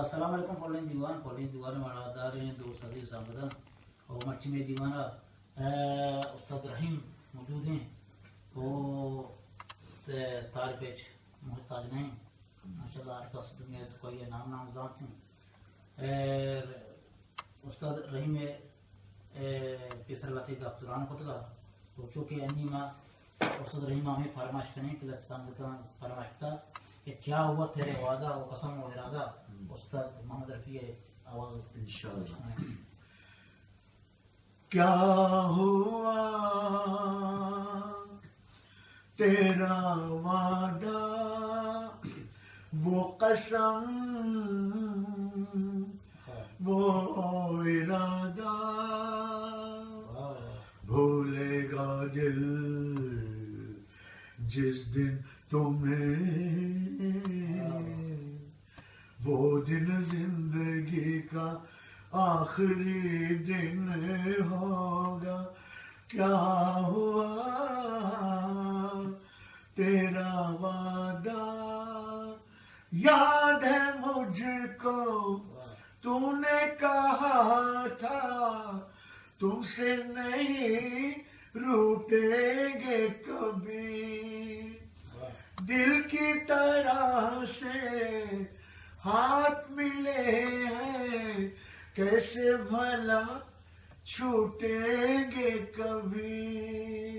السلام علیکم پلیں دیوان، پلیں دیوان ءِ مڑاداریں دوست عزیز سنگتاں، او مرچی مئے دیوان ءَ، اے، استاد رحیم موجود ایں، او تے تعارف ءَ ہچ محتاج نہ ایں۔ ماشاءاللہ ہر کس دنیا ءَ تو کوئی نام نام زانت ایں۔ اے، استاد رحیم ءِ، اے، پیسر لہتے گپ تران کتگ ءَ، تو چونکہ انی ما استاد رحیم ءَ ہمے فرمائش کنیں کہ لہتے سنگتاں فرمائش کتگ کہ کیا ہوا تیرے وعدہ و قسم و ارادہ، استاد محمد رفیع ءِ آواز ءَ۔ انشاءاللہ۔ کیا ہوا تیرا وعدہ، وہ قسم، وہ ارادہ، بھولے گا دل جس دن تمہیں، وہ دن زندگی کا آخری دن ہوگا۔ کیا ہوا تیرا وعدہ، یاد ہے مجھ کو، تو نے کہا تھا، تم سے نہیں روٹیں گے کبھی۔ دل کی طرح سے ہاتھ ملے ہیں، کیسے بھلا چھوٹیں گے کبھی۔